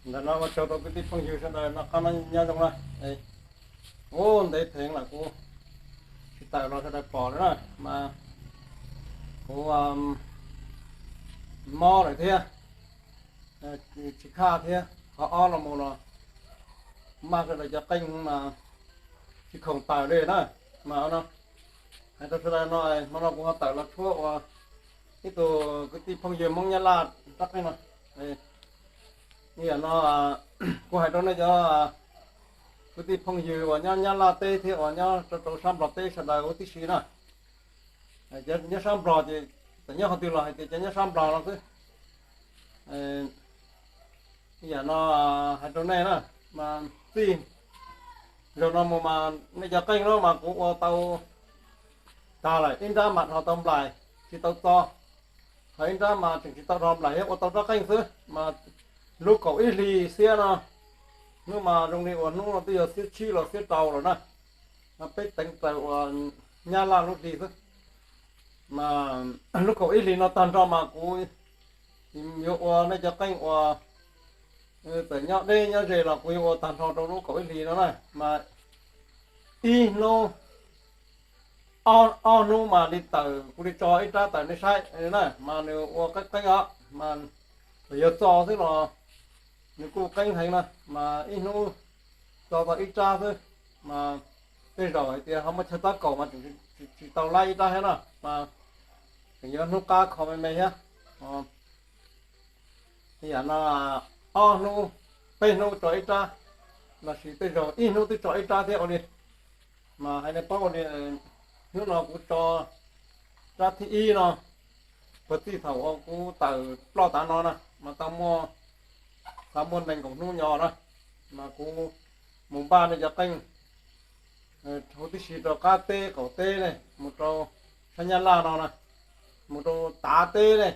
Ntawm no ua tsaug rau kwv tij phooj ywg sawv daws noj qab nyob zoo na. Ua ntev theev lawm kuv tsis tawm los sawv daws pom lawm na, mas kuv mob lawm thiab, tsis khaj thiab, qhov ob los mus los maj sawv daws cov qeej mas tsis khoom tawm li na. Mas no hais rau sawv daws no, hmo no kuv ho tawm los tshuab ua ib tug kwv tij phooj ywg Hmoob Nyab Laj rab qeej no. Yam no kuv hais rau nej cov kwv tij phooj ywg uas nyob Nyab Laj teb thiab uas nyob rau sab Nplog teb sawv daws huv tib si na. Nyob sab Nplog ces txawm nyob qhov twg los hais tias cov nyob sab Nplog no xwb. Yam no hais rau nej na, mas txij zaum no mus mas nej cov qeej no mas kuv ua tau tag lawm, ib nrab mas dhos tau nplaim tsis tau txo, ho ib nrab mas tseem tsis tau dhos nplaim thiab ua tau rab qeej xwb. Mas lub kaum ib hlis xiab no, hnub mas zoo li uas hnub no twb yog xiab tsib los xiab rau lawm na, mas peb teev raws uas Nyab Laj lub hli xwb. Mas lub kaum ib hlis no tag nrho mas kuv yuav ua nej cov qeej uas txawm nyob deb nyob ze los kuv yuav ua tag nrho rau lub kaum ib hlis no na. Mas ib hnub, ob hnub mas li tawm kuv li tso ib rab tawm nej saib na, mas nws ua qeeb qeeb os, mas txawm yog txo xwb los nws kuj qeeb heev na. Mas ib hnub tso tau ib rab xwb, mas tej zaum hais tias ho muaj chaw tab kaum mas tseem tsis tau laib ib rab thiab na, mas tseem yuav hnub qab kho me me thiab. Yam no ob hnub, peb hnub tso ib rab, lossis tej zaum ib hnub twb tso ib rab thiab ua li. Mas hais nej paub ua li, hnub no kuv tso rab thib ib no, puag txij thaum uas kuv tawm ploj tav no na, mas tau muaj, tau muaj nees nkaum hnub nyo na, mas kuv mus npaj nej cov qeej huv tib si rau qab teb qaum teb ne, mus rau sab Nyab Laj no na, mus rau Tav teb ne,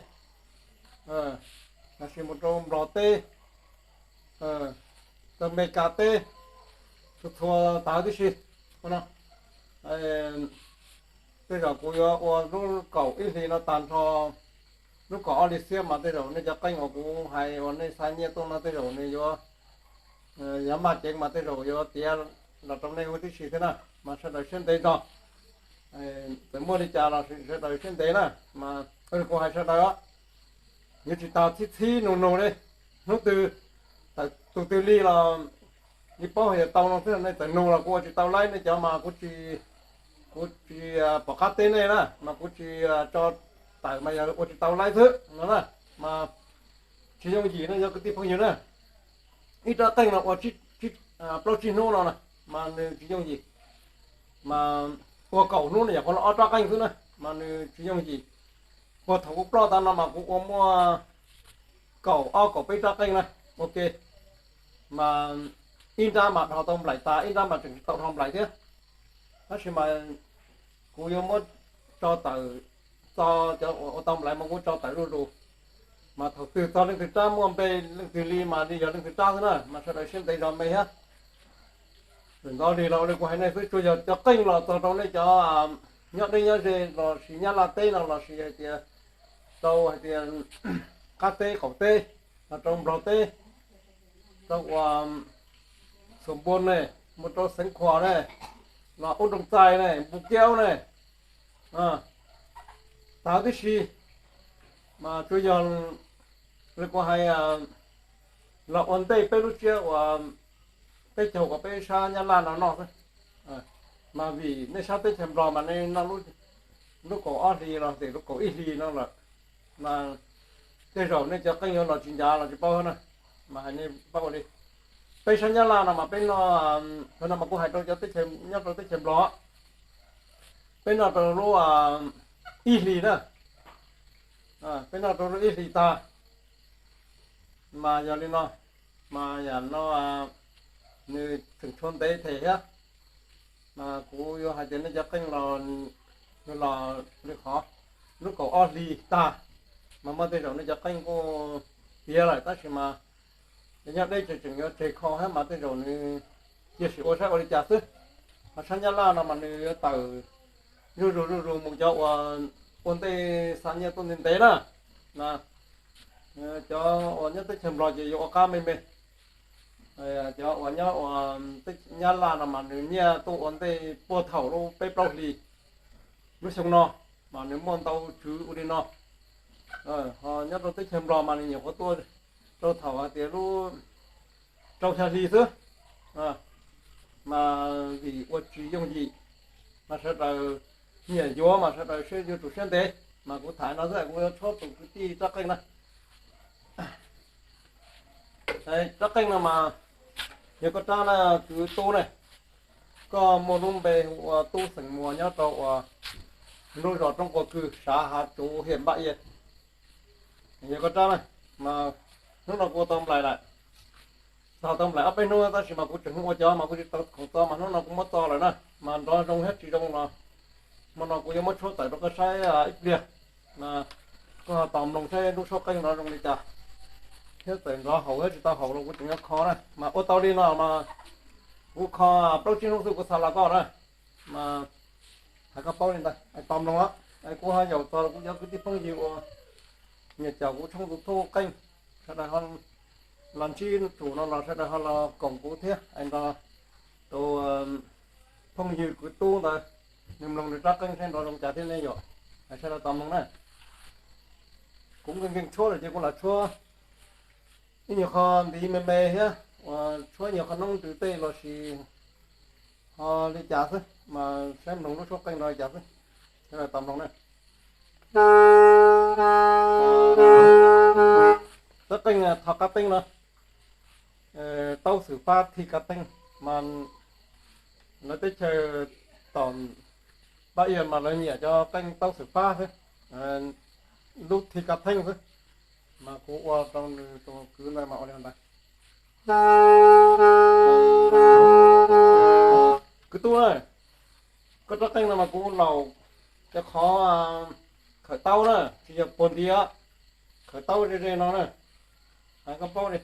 lossis mus rau Nplog teb, rau Mes Kas teb, txhua txhua tav huv tib si. Tej zaum kuv yuav ua lub kaum ib hlis no tag nrho, lub kaum ob hlis xiab mas tej zaum nej cov qeej uas kuv hais uas nej xa nyiaj tuaj no tej zaum nws yuav, yog maj ceev mas tej zaum yuav tiav los rau nej huv tib si thiab na, mas sawv daws siab ntev zog. Txawm muaj li cas los sawv daws siab ntev na, mas kuv hais sawv daws, yuav tsis tas txhib txhib nug nug li. Hnub twg tawm tus twg li los yeej paub hais tias tau no xwb, nej txawm nug los kuv ua tsis tau laib, nej cov mas kuv tsis, kuv tsis pom qab teb nej na, mas kuv tsis tso tawm mas yog ua tsis tau laib xwb no na. Mas tsis yooj yim no cov kwv tij phooj ywg na, ib rab qeej no ua plaub tsib hnub no na, mas nws tsis yooj yim. Mas ua kaum hnub no yog qhov ob rab qeej xwb na, mas nws tsis yooj yim. Puag thaum kuv ploj tas no mas kuv ua muaj kaum ob kaum peb rab qeej na, ua ke. Mas ib nrab mas dhos tau nplaim tas, ib nrab mas tseem tsis tau dhos nplaim thiab. Tab sis mas kuv yuav muab tso tawm, txo cov uas ua tau nplaim mas kuv tso tawm zuj zus. Mas thaum twg txog leej twg rab muaj npe leej twg li mas li yog leej twg rab xwb na, mas sawv daws siab ntev zog me thiab. Txawm ntxov li los ua li kuv hais nej xwb, tsuas yog cov qeej los txog rau nej cov nyob deb nyob ze lossis Nyab Laj teb no lossis hais tias rau hais tias qab teb qaum teb, los rau Nplog teb, rau ua Xus Npua ne, mus rau Xeev Khuam ne, los Ub Nroog Txais ne, Npus Kiab ne, tas huv tib si. Mas tsuas yog li kuv hais, los ua ntej peb lub tsiab uas peb caug kom peb sab Nyab Laj no noj xwb. Mas vim nej sab teb chaws Nplog mas nej noj lub kaum ob hlis los ntawm lub kaum ib hlis no lawm, mas tej zaum nej cov qeej yuav los tsis ncav los tsis paub na. Mas hais nej paub ua li, peb sab Nyab Laj no mas peb noj, no mas kuv hais rau cov teb chaws nyob rau teb chaws Nplog, peb noj rau lub ib hlis na, peb noj rau lub ib hlis tag. Mas yog li no, mas yam no nws tseem tshuav ntev them thiab. Mas kuv yuav hais tias nej cov qeej los, los li qhov lub kaum ob hlis tag, mas muaj tej zaum nej cov qeej kuj tiav lawm, tab sis mas nyob deb ces tseem yuav tseg kho thiab mas tej zaum nws cia sim ua saib ua li cas xwb. Ho sab Nyab Laj no mas nws yuav tawm zuj zus zuj zus mus cov uas ua ntej xa nyiaj tuaj ntev ntev na. Cov uas nyob teb chaws Nplog ces yuav ua qab me me. Cov uas nyob uas teb Nyab Laj no mas nws nyiaj tuaj ua ntej puag thaum lub peb plaub hlis lub xyoo no, mas nws muaj ntau tswv ua li no. Ho nyob rau teb chaws Nplog mas nws nyuam qhuav tuaj rau thaum hais tias lub rau xya hli xwb, mas vim ua tsis yooj yim, mas sawv daws nyiam yuav mas sawv daws siab yuav tsum siab ntev. Mas kuv tham no xwb, kuv yuav tshuab tus kwv tij rab qeej na. Rab qeej no mas yog koj rab na, kwv Tub na, koj muaj lub npe hu ua Tub xeem Muas nyob rau uas lub zos Roob Quas Kws, sav Hav Tsuv, hiam Npaj Ia. Yog koj rab na, mas hnub no kuv ua tau nplaim lawm. Txog tau nplaim ob peb hnub tab sis mas kuv tseem ua cov mas kuv tsis tau khoom txo, mas hnub no kuv muab txo lawm na. Mas nrov zoo thiab tsis zoo los hmo no kuv yuav muab tshuab tawm rau koj saib ib pliag. Mas koj ho tos mloog saib lub suab qeej nrov zoo li cas, thiab txawm nrov haum thiab tsis tau haum los kuv tseem yuav kho na. Mas ua tau li no mas kuv kho plaub tsib hnub xwb kuv xa los koj na. Mas hais koj paub li ntawd, tos mloog os. Kuv ho yaum txog los kuv cov kwv tij phooj ywg uas nyiam caum kuv tshooj YouTube qeej, sawv daws ho los ntsib tsum no los sawv daws ho los koom kuv thiab. Tus phooj ywg kwv Tub ntawd, nws mloog nws rab qeej saib nrov zoo cas thiab nej yuav, sawv daws tos mloog na. Kuv nkees nkees tshuab lawm ces kuv lam tshuab ib nyuag qho ntiv me me thiab, uas tshuab nyuag qho noob ntws tej los sis ho li cas xwb, mas saib mloog lub suab qeej nrov li cas xwb. Sawv daws tos mloog na. Rab qeej Thoj Kab Teeb no, Taub Xwm Fab Thij Kab Teeb, mas lawv teb chaws tom Npaj Ia mas lawv nyiam cov qeej Taub Xwm Fab xwb, lub Thij Kab Teeb xwb. Mas kuv ua rau nws tus kwv ntawd mas ua li ntawd. Kwv Tub na, koj rab qeej no mas kuv laus cov qhov khawm taub na, tsis yog puag nti, khawm taub ze ze no na, hais koj paub li.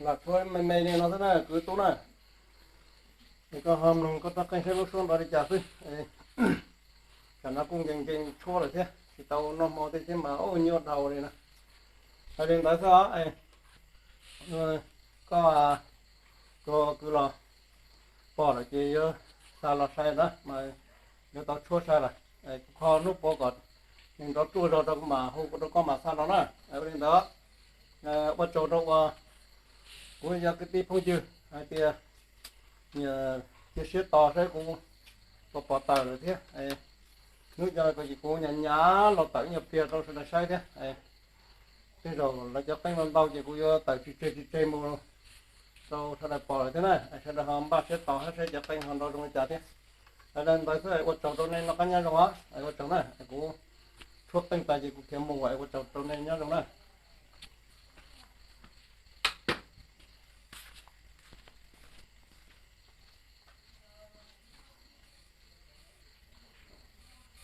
Los tshuab me me li no xwb na kwv tub na. Es koj ho mloog koj rab qeej saib lub suab nrov li cas xwb. Tam no kuj nkees nkees tshuab lawm thiab, tsis tau noj hmo tej thiab mas ua nyuaj dhau li na. Hais li ntawd xwb os. Koj, koj kwv los pom lawm ces yuav xa los sai na mas yuav tau tshuab sai lawm. Kuv kho hnub puav kom nws nrov ruaj zog rau kuv mam hu rau koj mam xa los na. Ua li ntawd, ua tsaug rau uas kuv yog kwv tij phooj ywg hais tias cia siab tos saib kuv puas pom tawm lawm thiab. Hnub no ces kuv nyuam nyuam los tawm ib nyuag pliag rau sawv daws saib thiab. Tej zaum lawv cov qeej ntau ntau ces kuv yuav tawm tsis tseg tsis tseg mus rau sawv daws pom lawm thiab na. Sawv daws ho npaj siab tos saib cov qeej ho nrov zoo li cas thiab. Hais li ntawd xwb, ua tsaug rau nej noj qab nyob zoo os. Ua tsaug na, kuv tshuab qeej tas ces kuv khiav mus, ua tsaug rau nej nyob zoo na.